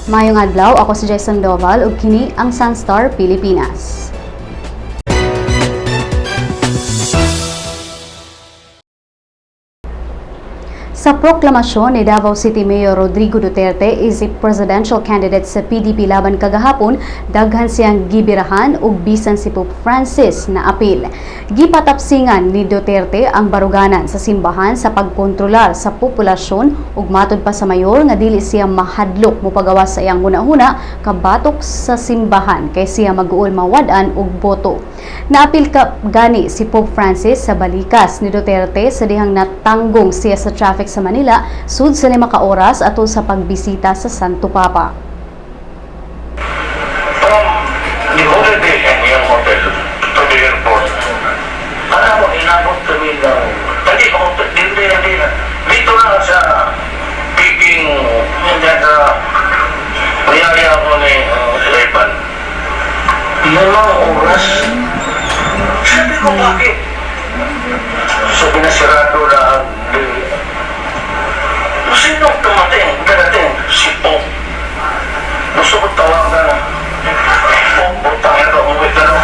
Maayong adlaw, ako si Jason Doval ug kini ang Sunstar Pilipinas. Sa proklamasyon ni Davao City Mayor Rodrigo Duterte isip presidential candidate sa PDP Laban kagahapon, daghan siyang gibirahan ug bisan si Pope Francis na apil. Gipatapsingan ni Duterte ang baruganan sa simbahan sa pagkontrolar sa populasyon ug matud pa sa mayor nga dili siya mahadlok mopagawas sa iyang hunahuna kabatok sa simbahan kay siya mag-uol mawad-an og boto. Naapil ka gani si Pope Francis sa balikas ni Duterte sa dihang natanggong siya sa traffic sa Manila sud sa 5 ka oras atol sa pagbisita sa Santo Papa. From the Holiday Inn, yung hotel, to the airport, alam mo, inabot kami ng, hindi, hindi, hindi, dito na sa picking, hindi sa, niyaya ko ni Levan. 5 oras. Sabi ko, bakit? Sabi na sirado na ang. Sino dumating? Darating? Si Pope. Gusto ko tawagan. Pope, putang ina, umuwi ka na.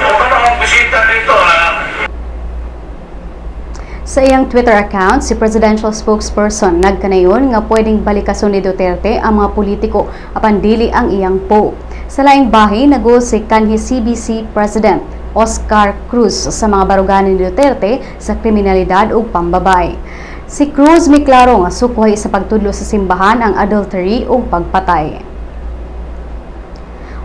Huwag ka na bisita dito na. Sa iyang Twitter account, si presidential spokesperson nagkanayon nga pwedeng balikason ni Duterte ang mga politiko apan dili ang iyang pope. Sa laing bahin, nag si kanhi CBC President Oscar Cruz sa mga baruganan ni Duterte sa kriminalidad ug pambabae. Si Cruz miklaro nga sukoy sa pagtudlo sa simbahan ang adultery ug pagpatay.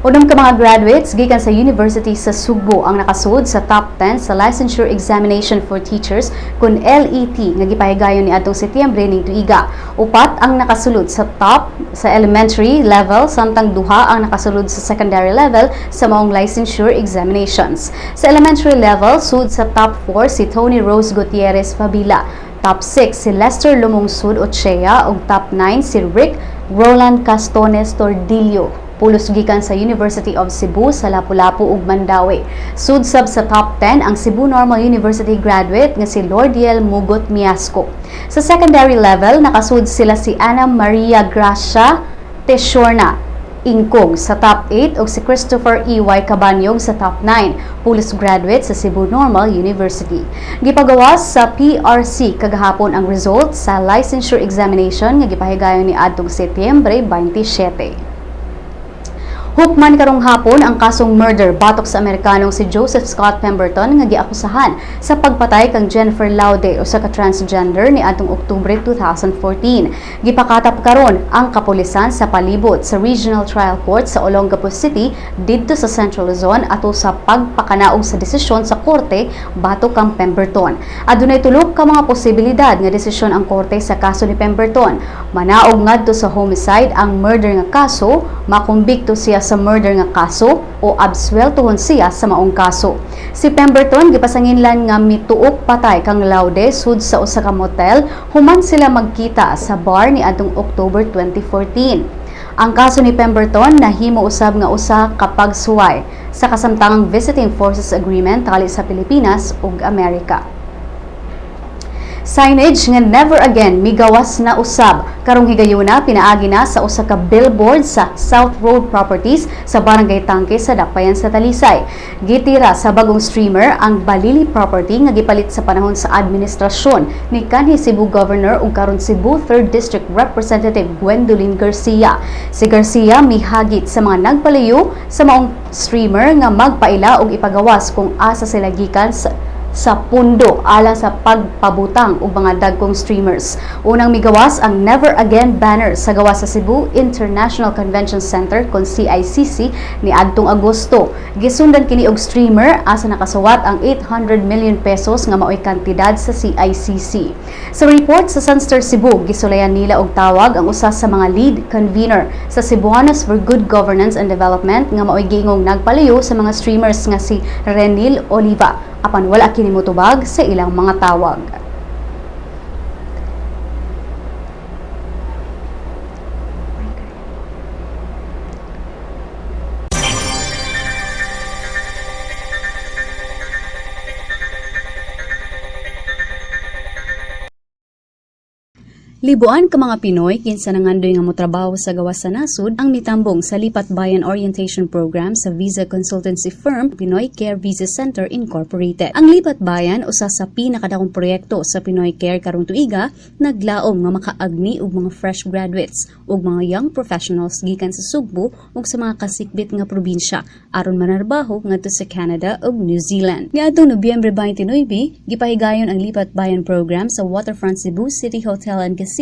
6 ka mga graduates gikan sa University sa Sugbo ang nakasud sa top 10 sa Licensure Examination for Teachers kun LET nga gipahigayon ni adtong Setyembre ning tuiga. Upat ang nakasulod sa top sa elementary level samtang duha ang nakasulod sa secondary level sa maong licensure examinations. Sa elementary level, sud sa top 4 si Tony Rose Gutierrez Fabila. Top 6 si Lester Lumungsud Ochea ug top 9 si Rick Roland Castones Tordillo, pulos gikan sa University of Cebu sa Lapu-Lapu ug Mandaue. Sud sab sa top 10 ang Cebu Normal University graduate nga si Lordiel Mugot Miasco. Sa secondary level, nakasud sila si Ana Maria Gracia Teshorna Ingkong sa top 8 ug si Christopher E.Y. Cabanyog sa top 9, pulos graduate sa Cebu Normal University. Gipagawas sa PRC kagahapon ang result sa licensure examination nga gipahigayon ni adtong Setyembre 27. Hukman karong hapon ang kasong murder batok sa Amerikanong si Joseph Scott Pemberton nga giakusahan sa pagpatay kang Jennifer Laude, usa ka transgender, ni adtong Oktubre 2014. Gipakatap karon ang kapulisan sa palibot sa Regional Trial Court sa Olongapo City didto sa Central Luzon ato sa pagpakanaog sa desisyon sa korte batok kang Pemberton. Adunay tulo ka mga posibilidad nga desisyon ang korte sa kaso ni Pemberton. Manaog ngadto sa homicide ang murder nga kaso, makumbikto siya sa murder nga kaso o absweltohon siya sa maong kaso. Si Pemberton gipasanginlan nga mituok patay kang Laude sud sa usa ka motel human sila magkita sa bar ni adtong October 2014. Ang kaso ni Pemberton nahimo usab nga usa ka pagsuway sa kasamtangang Visiting Forces Agreement tali sa Pilipinas ug Amerika. Signage nga "Never Again" migawas na usab karong higayuna pinaagi na sa usa ka billboard sa South Road Properties sa Barangay Tangke sa Dakbayan sa Talisay. Gitira sa bagong streamer ang Balili property nga gipalit sa panahon sa administrasyon ni kanhi Cebu Governor ug karon Cebu 3rd District Representative Gwendolyn Garcia. Si Garcia mihagit sa mga nagpalayo sa maong streamer nga magpaila og ipagawas kung asa sila gikan sa pundo alang sa pagpabutang og mga dagkong streamers. Unang migawas ang "Never Again" banner sa gawas sa Cebu International Convention Center kon CICC ni adtong Agosto. Gisundan kini og streamer asa nakasuwat ang 800 million pesos nga maoy kantidad sa CICC. Sa report sa Sunstar Cebu, gisulayan nila og tawag ang usa sa mga lead convener sa Cebuanos for Good Governance and Development nga maoy giingong nagpalayo sa mga streamers nga si Renil Oliva, apan wala kini motubag sa ilang mga tawag. Libuan ka mga Pinoy kinsa nangandoy nga motrabaho sa gawas sa nasud ang mitambong sa Lipat Bayan Orientation Program sa visa consultancy firm Pinoy Care Visa Center Incorporated. Ang Lipat Bayan usa sa pinakadakong proyekto sa Pinoy Care karong tuiga, naglaom nga makaagni og mga fresh graduates ug mga young professionals gikan sa Sugbo ug sa mga kasikbit nga probinsya aron manarbaho ngadto sa Canada ug New Zealand. Niadtong Nobyembre 29, gipahigayon ang Lipat Bayan program sa Waterfront Cebu City Hotel and Casino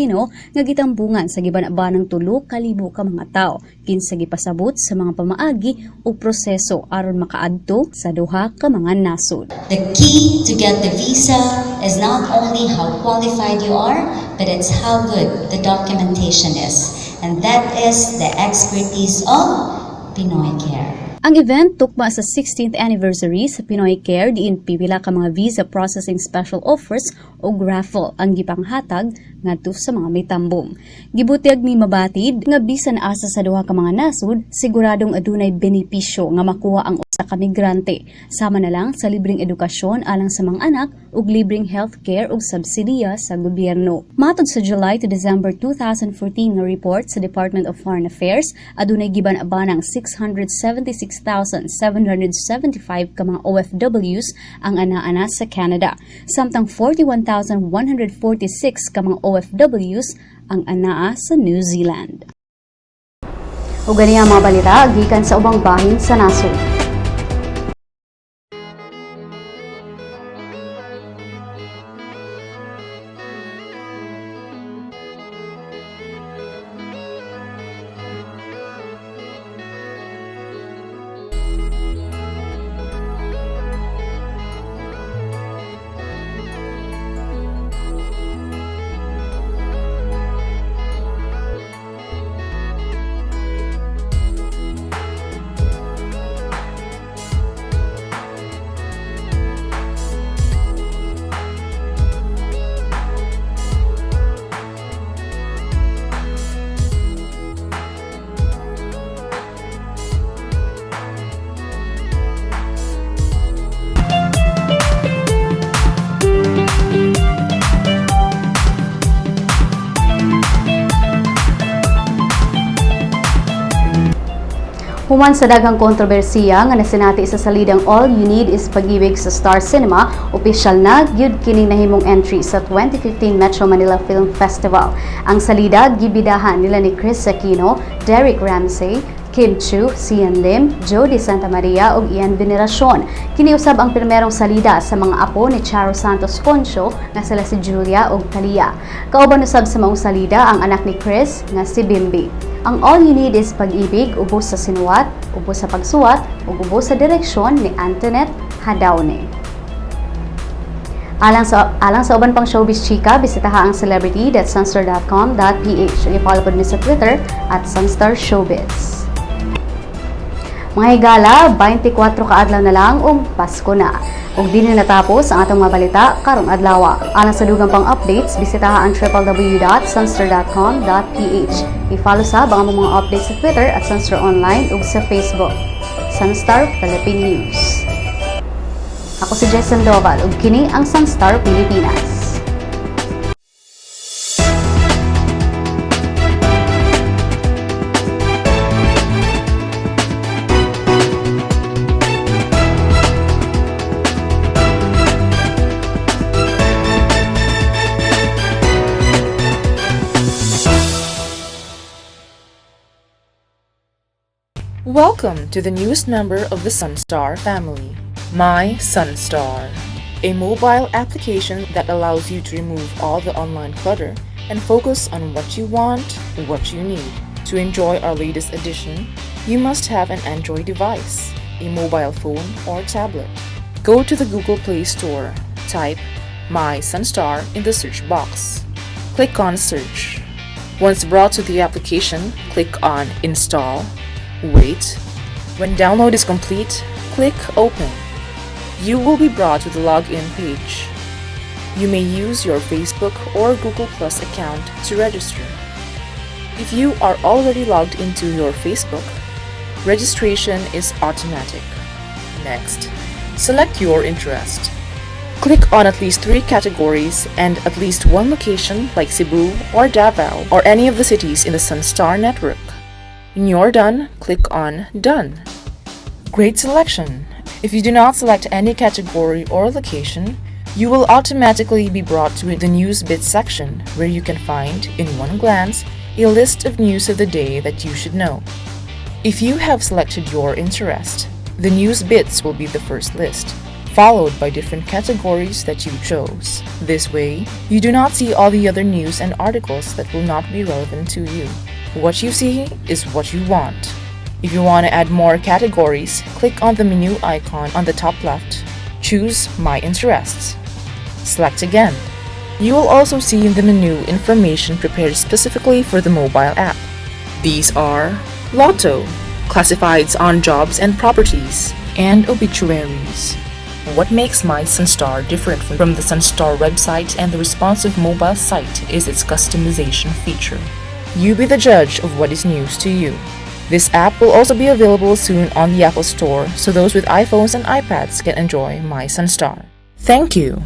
nga gitambungan sa giban-abanang 3,000 ka mga tawo kinsa gipasabot sa mga pamaagi o proseso aron makaadto sa duha ka mga nasod. The key to get the visa is not only how qualified you are, but it's how good the documentation is. And that is the expertise of Pinoy Care. Ang event tukma sa 16th anniversary sa Pinoy Care diin pipila ka mga visa processing special offers o raffle ang gipanghatag ngadto sa mga mitambong. Gibutyag ni Mabatid nga bisan asa sa duha ka mga nasod, siguradong adunay benepisyo nga makuha ang usa ka migrante, sama na lang sa libreng edukasyon alang sa mga anak ug libreng healthcare ug subsidiya sa gobyerno. Matod sa July to December 2014 nga report sa Department of Foreign Affairs, adunay giban-abanang 676,775 ka mga OFWs ang ana-ana sa Canada, samtang 41,146 ka mga OFWs ang anaa sa New Zealand. Ug gani ang mga balita gikan sa ubang bahin sa nasod. Human sa daghang kontrobersiya nga nasinati sa salidang All You Need is Pag-ibig sa Star Cinema, opisyal na gyud kining nahimong entry sa 2015 Metro Manila Film Festival. Ang salida gibidahan nila ni Kris Aquino, Derek Ramsey, Kim Chiu, Xian Lim, Jodi Santa Maria ug Ian Veneracion. Kini usab ang primerong salida sa mga apo ni Charo Santos Concio nga sila si Julia ug Talia. Kauban usab sa maong salida ang anak ni Kris nga si Bimby. Ang All You Need is Pag-ibig ubos sa sinuwat, ubos sa pagsuwat ug ubos sa direksyon ni Antoinette Jadaone. Alang sa uban pang showbiz chika, bisitaha ang celebrity.sunstar.com.ph. Ug i-follow pod mi sa Twitter @SunstarShowbiz. Mga higala, 24 ka adlaw na lang ug Pasko na. Ug dinhi natapos ang atong mga balita karong adlaw. Alang sa dugang pang updates, bisitaha ang www.sunstar.com.ph. I-follow sa ang among mga updates sa Twitter @SunstarOnline ug sa Facebook, Sunstar Philippine News. Ako si Jess Sandoval ug kini ang Sunstar Pilipinas. Welcome to the newest member of the Sunstar family, My Sunstar, a mobile application that allows you to remove all the online clutter and focus on what you want, what you need. To enjoy our latest edition, you must have an Android device, a mobile phone or tablet. Go to the Google Play Store, type My Sunstar in the search box. Click on Search. Once brought to the application, click on Install. Wait. When download is complete, click Open. You will be brought to the login page. You may use your Facebook or Google Plus account to register. If you are already logged into your Facebook, registration is automatic. Next, select your interest. Click on at least three categories and at least one location, like Cebu or Davao or any of the cities in the Sunstar network. When you're done, click on Done. Great selection! If you do not select any category or location, you will automatically be brought to the News Bits section, where you can find, in one glance, a list of news of the day that you should know. If you have selected your interest, the News Bits will be the first list, followed by different categories that you chose. This way, you do not see all the other news and articles that will not be relevant to you. What you see is what you want. If you want to add more categories, click on the menu icon on the top left. Choose My Interests. Select again. You will also see in the menu information prepared specifically for the mobile app. These are Lotto, classifieds on jobs and properties, and obituaries. What makes My Sunstar different from the Sunstar website and the responsive mobile site is its customization feature. You be the judge of what is news to you. This app will also be available soon on the Apple Store, so those with iPhones and iPads can enjoy My Sunstar. Thank you.